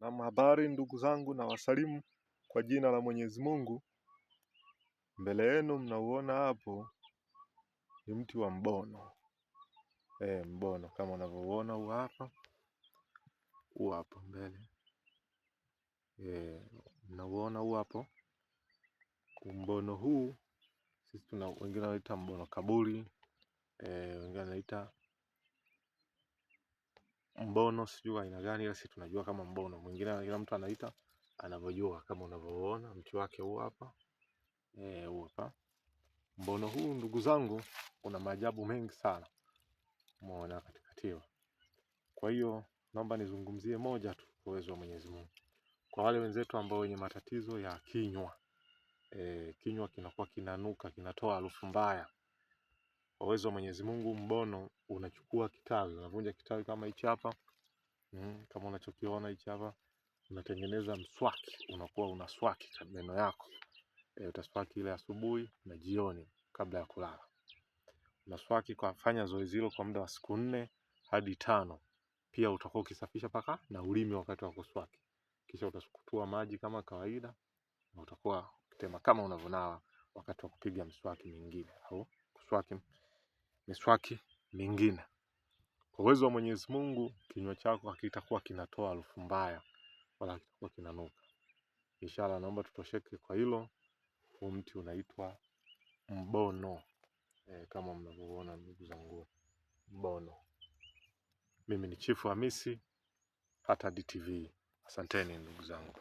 Na habari ndugu zangu, na wasalimu kwa jina la Mwenyezi Mungu. Mbele yenu mnauona hapo ni mti wa mbono. Mbono kama unavyouona huu hapa, huu hapo mbele. Mnauona huu hapo. Mbono huu sisi tuna wengine wanaita mbono kaburi, wengine wanaita mbono sijui aina gani, ila sisi tunajua kama mbono. Mwingine kila mtu anaita anavyojua. Kama unavyoona mti wake huu hapa, huu hapa. Mbono huu ndugu zangu una maajabu mengi sana, umeona katikatiwa. Kwa hiyo naomba nizungumzie moja tu kwa uwezo wa Mwenyezi Mungu. Kwa wale wenzetu ambao wenye matatizo ya kinywa, kinywa kinakuwa kinanuka, kinatoa harufu mbaya. Kwa uwezo wa Mwenyezi Mungu, mbono unachukua kitawi, unavunja kitawi kama hichi hapa, kama unachokiona hichi hapa, unatengeneza mswaki, unakuwa unaswaki meno yako. Utaswaki ile asubuhi na jioni kabla ya kulala. Unaswaki kwa fanya zoezi hilo kwa muda wa siku 4 hadi 5. Pia utakuwa ukisafisha paka na ulimi wakati wa kuswaki. Kisha utasukutua maji kama kawaida na utakuwa ukitema kama unavonawa wakati wa kupiga mswaki mingine au kuswaki miswaki mingine. Kwa uwezo wa Mwenyezi Mungu, kinywa chako hakitakuwa kinatoa harufu mbaya wala hakitakuwa kinanuka. Inshallah, naomba tutosheke kwa hilo. Huu mti unaitwa mbono. Kama mnavyoona ndugu zangu, mbono. Mimi ni Chifu Hamisi, Hatad TV. Asanteni ndugu zangu.